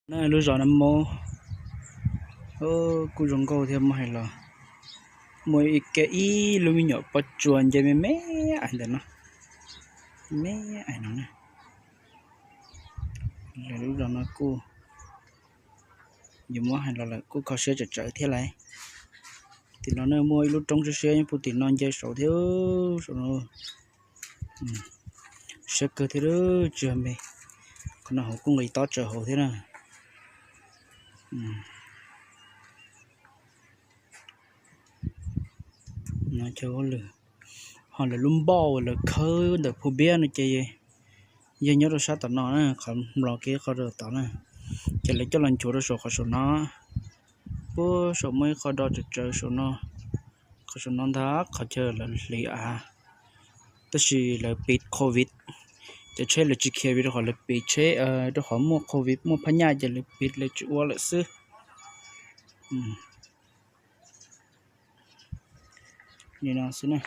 Na lub zos no muaj, kuj zoo nkauj thiab, muaj hais los, muaj ib ke ib lub me nyuam pob tsuas nce me me ais ntawm no, me ais no na. Lawv lub zos no kuj, yuav muab hais los lawm kuj kho siab tsawm tsawv thiab lauj. Tim no na muaj ib lub roob siab siab nyob puag tim no nce saud thiab, saud no siab kawg thiab, tsis yog me. Qhov no hauv kuj nqis tob tsawv hauv thiab na. Ho lawv lub npauj lawv khawb ntawm Phu Npiab no ces yog nyob rau sab tom no na, qhov mlos kiag qhov rau tod na, ces lawv coj los nchuav rau saum qhov saum no. Puag saum muaj ib qho do tsawv tsawv saum no, qhov saum no ntag qhov chaw lawv hliv av, tab sis lawv piv covid, cov tsheb lawv tsis khiav vim rau qhov lawv piv tsheb, rau qhov muaj covid muaj phab nyaj ces lawv piv lawv tsis ua lawm xwb. Li no xwb na.